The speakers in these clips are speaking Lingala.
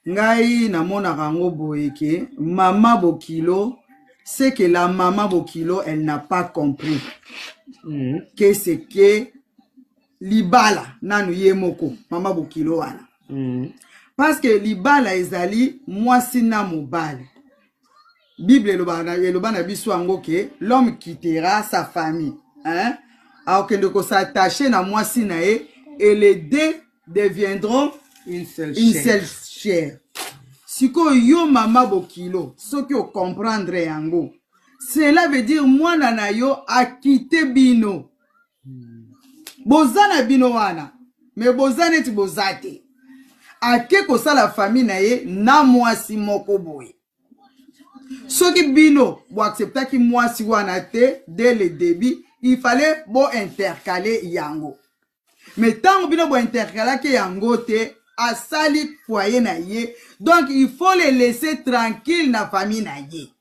Ngai namonaka yango boye ke mama bokilo, c'est que la mama bokilo, elle n'a pas compris que c'est que libala nanu ye moko mama bokilo wana. Parce que libala ezali mwasi na mobali. Bible eloba na biso yango ke l'homme quittera sa famille, hein? Akokende kos'attacher na mwasi na ye et les deux deviendront une seule une chair. Seule chair. Sikoyo yo mama bokilo, soki ocomprendre yango, cela veut dire mwana na yo akite bino. Boza na bino wana, me boza neti boza te. Ake kosala famille na ye na mwasi moko boye. Soki bino boacceptaki mwasi wana te dès le début, il fallait bointercale yango. Me ntango bino bointercalaki yango te, asali foyer na ye, donc il faut le laisser tranquille na famille na ye.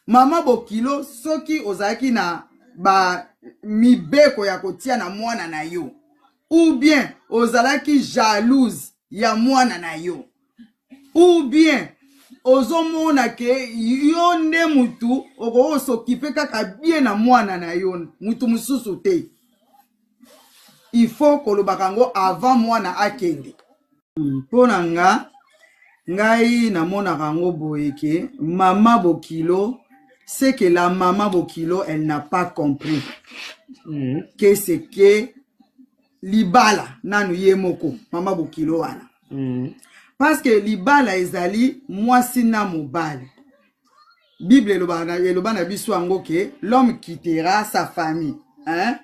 Mama bokilo, soki ozalaki na ba mibeko ya kotia na mwana na yo, ou bien ozalaki jalouse ya mwana na yo, ou bien ozomona ke yo nde mutu okoki kosokipe kaka bien na mwana na yo, mutu mosusu te, il faut kolobaka yango avant mwana akende. Mpo na nga, ngai namonaka yango boye ke mama bokilo, c'est que la mama bokilo, elle n'a pas compris que c'est que libala nanu ye moko mama bokilo wana. Parce que libala ezali mwasi na mobali. Bible eloba na biso yango ke l'homme quittera sa famille, hein?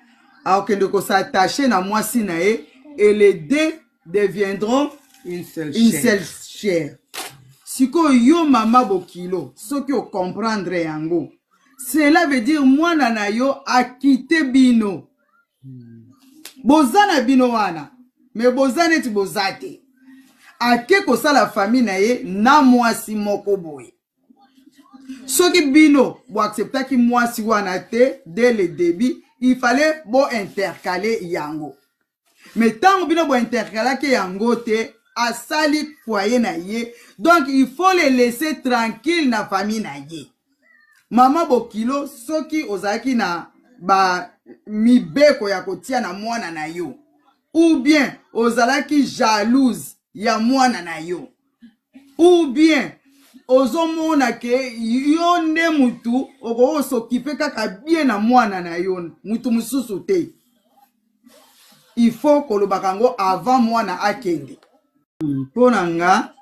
Akokende kos'attacher na mwasi na ye et les deux deviendront une seule une chair. Seule chair. Sikoyo yo mama bokilo, soki ocomprendre yango, cela veut dire mwana na yo akite bino. Boza na bino wana, me boza neti boza te. Ake kosala famille na ye na mwasi moko boye. Soki bino boacceptaki mwasi wana te dès le début, il fallait bointercale yango. Me ntango bino bointercalaki yango te, asali foyer na ye, donc il faut le laisser tranquille na famille na ye. Mama bokilo, soki ozalaki na ba mibeko ya kotia na mwana na yo, ou bien ozalaki jalouse ya mwana na yo, ou bien ozomona ke yo nde mutu okoki kosokipe kaka bien na mwana na yo, mutu mosusu te, il faut kolobaka yango avant mwana akende. Mpo na nga,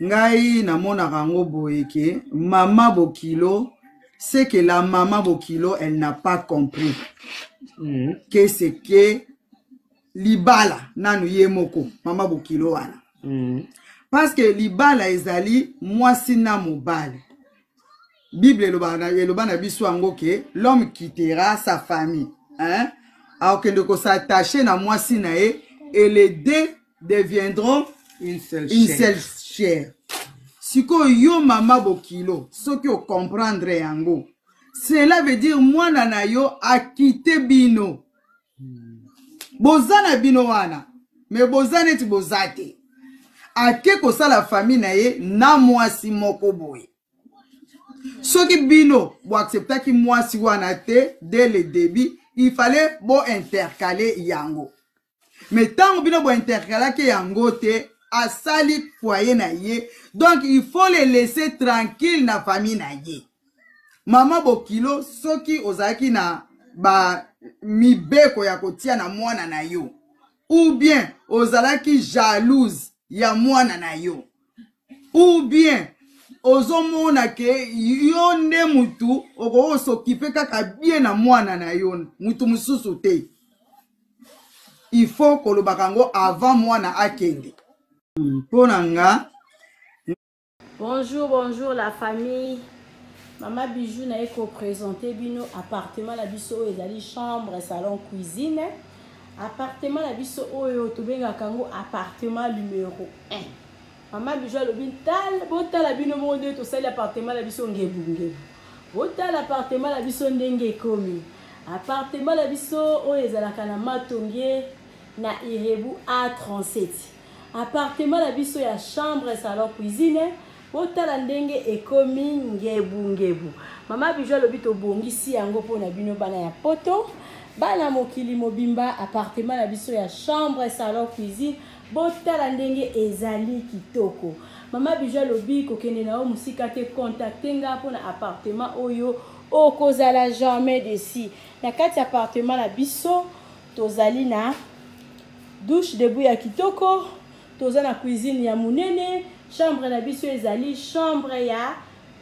ngai namonaka yango boye ke mama bokilo, c'est que la mama bokilo, elle n'a pas compris que c'est que libala nanu ye moko mama bokilo wana. Parce que libala ezali mwasi na mobali. Bible eloba na biso yango ke l'homme quittera sa famille, hein? Akokende kos'attacher na mwasi na ye et les deux deviendront une seule une chair. Seule chair. Sikoyo yo mama bokilo, soki ocomprendre yango, cela veut dire mwana na yo akite bino. Boza na bino wana, me boza neti boza te. Ake kosala famille na ye na mwasi moko boye. Soki bino boacceptaki mwasi wana te dès le début, il fallait bointercale yango. Me ntango bino bointercalaki yango te, asali foyer na ye, donc il faut le laisser tranquille na famille na ye. Mama bokilo, soki ozalaki na ba mibeko ya kotia na mwana na yo, ou bien ozalaki jalouse ya mwana na yo, ou bien ozomona ke yo nde mutu okoki kosokipe kaka bien na mwana na yo, mutu mosusu te, il faut kolobaka yango avant mwana akende. Mpo na nga. Bonjour, bonjour la famille. Mama Bijou na ko présenter bino appartement na biso oyo ezali chambre, salon, cuisine. Appartement na biso oyo tobengaka yango appartement numéro 1. Mama Bijou alobi tal botala bino moko nde tosali appartement na biso ngebu ngebu. Botala appartement na biso ndenge ekomi. Appartement na biso oyo ezalaka na Matonge na Irebu A37. Appartement na biso ya chambre, salon, cuisine. Botala ndenge ekomi ngebu ngebu. Mama Bijou alobi tobongisi yango mpo na bino bana ya poto, bana mokili mobimba. Appartement na biso ya chambre, salon, cuisine, botala ndenge ezali kitoko. Mama Bijou alobi kokende na yo mosika te, contacte nga mpo na appartement oyo, okozala jamais déçu. Na kati ya appartement na biso tozali na douche debout ya kitoko, toza na cuisine ya monene. Chambre na biso ezali chambre ya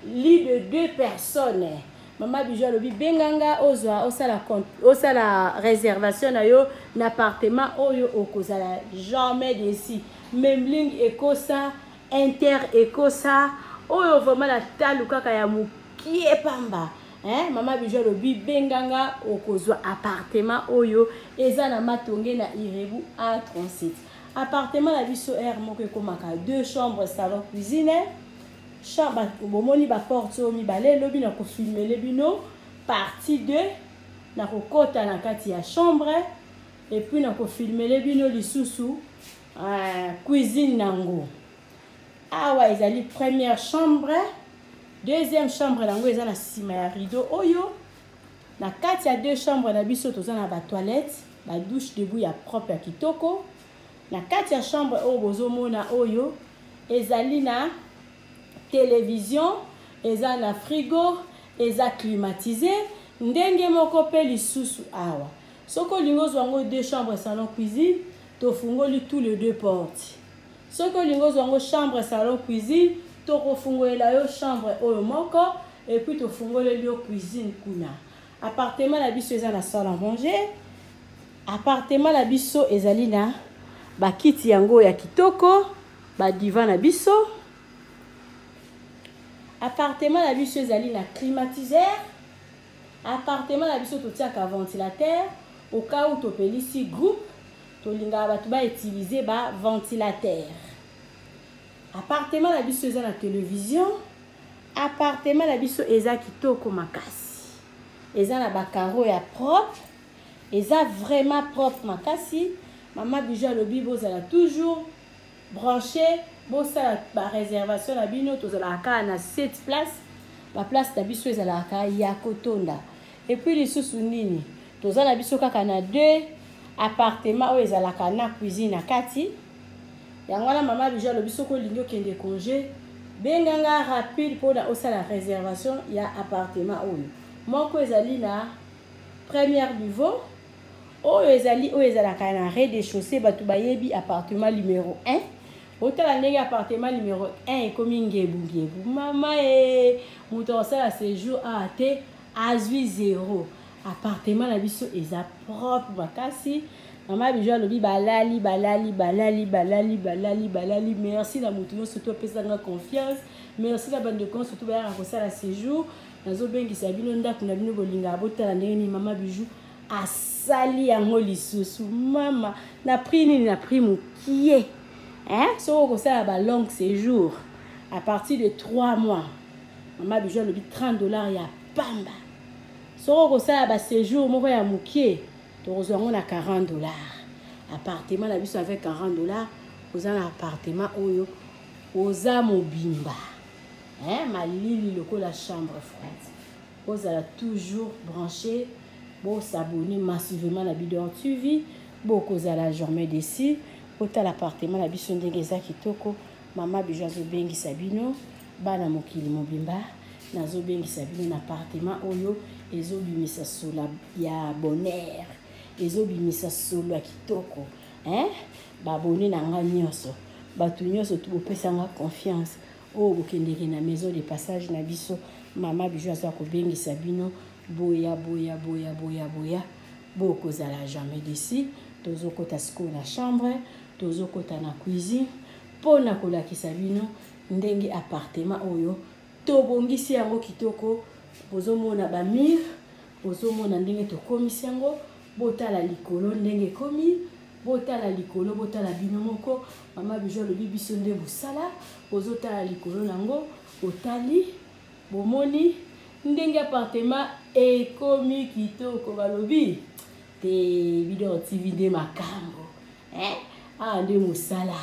lit de deux personnes. Mama Bijou alobi benganga, ozwa osala, osala réservation na yo na appartement oyo, okozala jamais déçu. Memling ekosa inter ekosa oyo vraiment na talu kaka ya mokie pamba, hein? Mama Bijou alobi benganga, okozwa appartement oyo eza na Matonge na Irebu A37. Appartement na biso aire moko ekomaka deux chambres, salon, cuisine. Chambre, bomoni baporte oyo mibale. Elobi na kofilmele bino partie 2, na kokɔta na kati ya chambre et puis na kofilmele bino lisusu cuisine nango. Awa ezali première chambre, deuxième chambre nango eza na nsima ya rideau oyo. Na kati ya deux chambre na biso toza na batoilette, badouche debout ya propre, ya kitoko. Na kati ya chambre oyo bozomona oyo ezali na télévision, eza na frigo, eza climatisé. Ndenge moko mpe lisusu awa, soki olingi ozwa yango deux chambres, salon, cuisine, tofungoli tous les deux portes. Soki olingi ozwa yango chambre, salon, cuisine, tokofungolela yo chambre oyo moko et puis tofungoleli yo cuisine kuna. Appartement na biso eza na salle à manger. Appartement na biso ezali na bakiti yango ya kitoko, badivan na biso. Appartement na biso ezali na climatiseur. Appartement na biso totiaka ventilateur au cas où topelisi groupe, tolingaka bato bautilize baventilateur. Appartement na biso eza na télévision. Appartement na biso eza kitoko makasi, eza na bacarreaux ya propre, eza vraiment propre makasi. Mama Bijou alobi bozala toujours branché, bosala baréservation na bino. Tozalaka kaka na 7 place, baplace na biso ezalaka ya kotonda. Et puis lisusu nini? Toza na biso kaka na deux appartement oyo ezalaka na cuisine na kati. Yango wana mama Bijou alobi soki olingi okende congé, benganga rapide mpona osala réservation ya appartement oyo. Moko ezali na première niveau, oyo ezali oyo ezalaka na rez-de-chaussée. Bato bayebi appartement numéro 1. Otala ndenge appartement numéro 1 ekomi ngebungebu. Mama e, moto akosala séjour awa te azwi zéro. Appartement na biso eza propre makasi. Mama Bijou alobi balali, balali, balali, balali, balali, balali. Merci na motu nyonso to apesanga confiance. Merci na bandeko nyonso to bayaka kosala séjour. Nazobengisa bino ndako na bino bolingaka, botala ndenge nini mama Bijou asali yango lisusu. Mama, na prix nini? Na prix mokie, hein? Soki okosala balong séjour à partir de 3 mois, mama Bijou alobi 30 $ ya pamba. Soki okosala baséjour moko ya mokie, tokozwa yango na 40 $. Appartement na biso avec 40 $, oza na appartement oyo oza mobimba, hein? Malili lokola chambre froide. Ozala toujours branché, bosabonner massivement na Bidor TV, bokozala jamais déçu. Otala appartement na biso ndenge eza kitoko. Mama Bijou azobengisa bino bana mokili mobimba, nazobengisa bino na appartement oyo ezobimisa solo ya bonheur, ezobimisa solo ya kitoko, hein? Babone na nga nyonso, bato nyonso bopesanga confiance oyo bokendeke na maison de passage na biso, mama Bijou aza kobengisa bino. Boya, boya, boya, boya, boya, bokozala jamais déçu. Tozokɔta sikoyo na chambre, tozokɔta na cuisine mpona kolakisa bino ndenge appartement oyo tobongisi yango kitoko. Bozomona bamur, bozomona ndenge tokomisi yango. Botala likolo ndenge ekomi, botala likolo, botala bino moko. Mama Bijou alobi biso nde mosala. Bozotala likolo nango, botali, bomoni ndenge appartement ekomi kitoko. Balobi te Bidor TV nde makambo, eh? Awa nde mosala.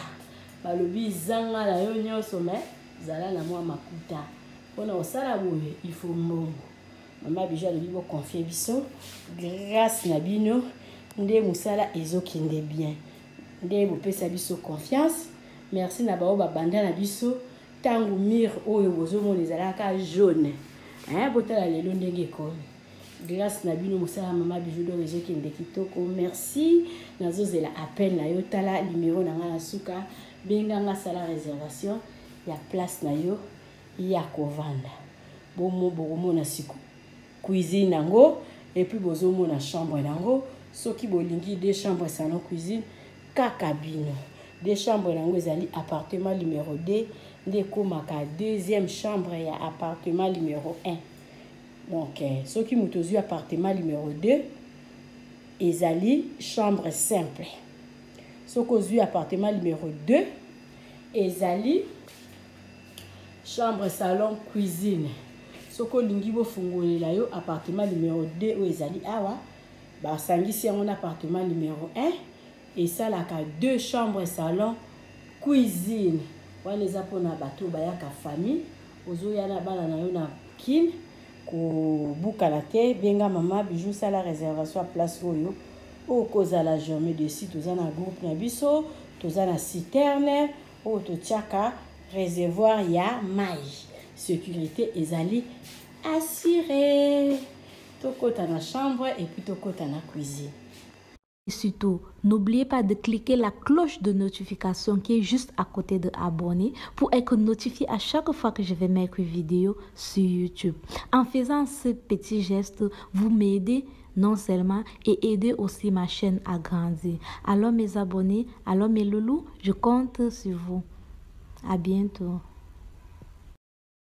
Balobi zanga na yo nyonso mais zala na mwa makuta. Mpona kosala boye il faut mbongo. Mama Bijou alobi bo confier biso grâce na bino nde mosala ezokende bien. Nde bopesa biso confiance. Merci na baoyo babanda na biso ntango mire oyo bozomona ezalaka jaune. Hein, botala lelo ndenge ekomi. Grâce na bino mosala mama Bijou d'or ezokende kitoko. Merci. Nazozela appel na yo, tala numéro na nga na suka, benga nga sala réservation ya place na yo ya kovanda. Bomo bokomona siku cuisine yango et puis bozomona chambre yango. Soki bolingi deux chambres salon cuisine kaka bino. Deux chambres yango ezali appartement numéro 2 nde ekomaka deuxième chambre ya appartement numéro 1. Donc soki moto ozwi appartement numéro 2 ezali chambre simple. Soki ozwi appartement numéro 2 ezali chambre salon cuisine. Soki olingi bofungolela yo appartement numéro 2 oyo ezali awa, basangisi yango na appartement numéro 1 esalaka deux chambres salon cuisine. Wana eza mpona bato bayaka famille, ozoya na bana na yo na kin kobukana te, benga mama Bijou sala réservation ya place oyo okozala jamais dessus. Toza na groupe na biso, toza na citerne oyo totiaka réservoir ya mai, sécurité ezali assurée. Tokota na chambre et puis tokota na cuisine. Et surtout, n'oubliez pas de cliquer la cloche de notification qui est juste à côté de abonner pour être notifié à chaque fois que je vais mettre une vidéo sur YouTube. En faisant ce petit geste, vous m'aidez non seulement et aidez aussi ma chaîne à grandir. Alors mes abonnés, alors mes loulous, je compte sur vous. À bientôt.